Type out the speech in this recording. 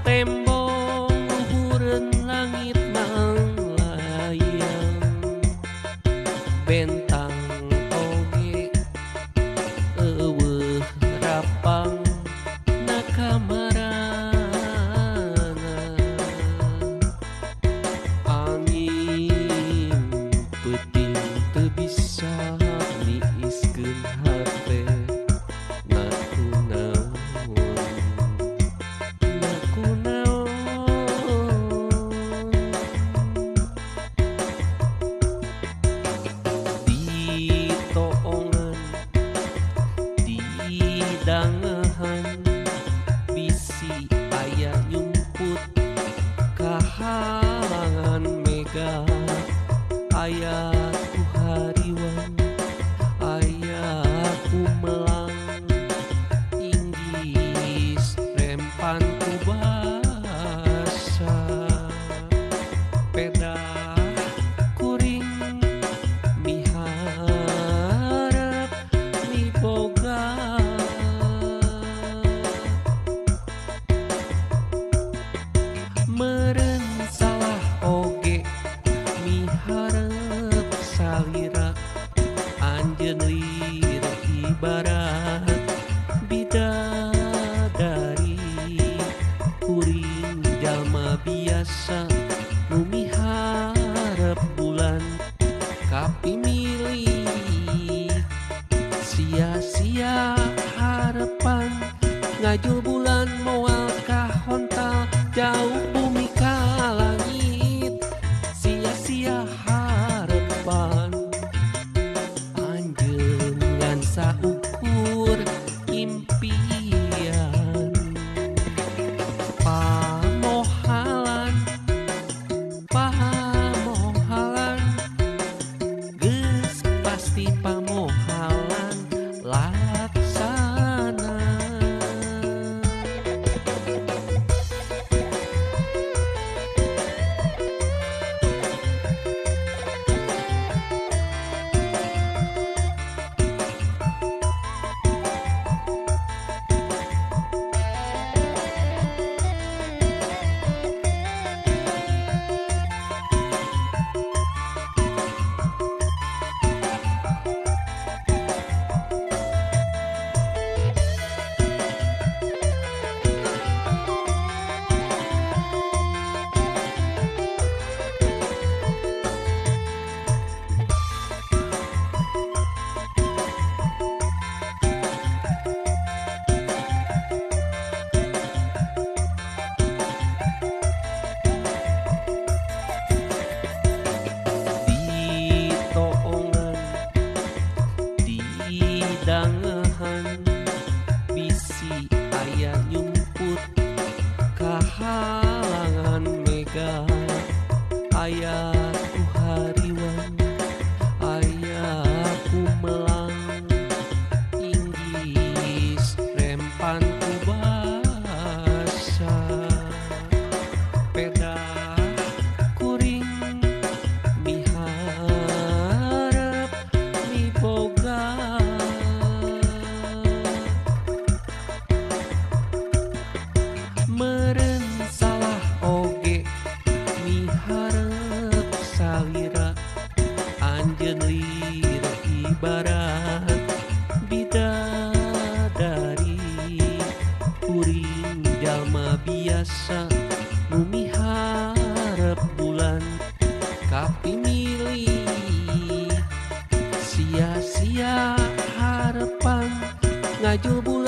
Tembong luhureun langit manglayang bentang oge eueuh rapang na kamarana angin peuting teu bisa niiskeun hate na kunaon na kunaon di toongan di dangahan bisi aya nyumput kahalangan mega aya ku hariwang aya ku melang inggis rempan ku basa pedah kuring miharep miboga meureun salah oge miharep salira anjeun lir ibarat bidadari kuring jalma biasa nu miharep bulan kapimilih sia-sia harepan ngajul bulan moal kahontal jauh bumi ka langit sia-sia harepan anjeun ngan saukur impian pamohalan pamohalan geus pasti pamohalan laksana. Di toongan di dangahan bisi aya nyumput kahalangan mega aya ku hariwang aya ku melang inggis rempan ku basa pedah kuring miharep miboga meureun salah oge miharep salira anjeun lir ibarat bidadari kuring jalma biasa nu miharep bulan kapimilih sia-sia harepan ngajul bulan.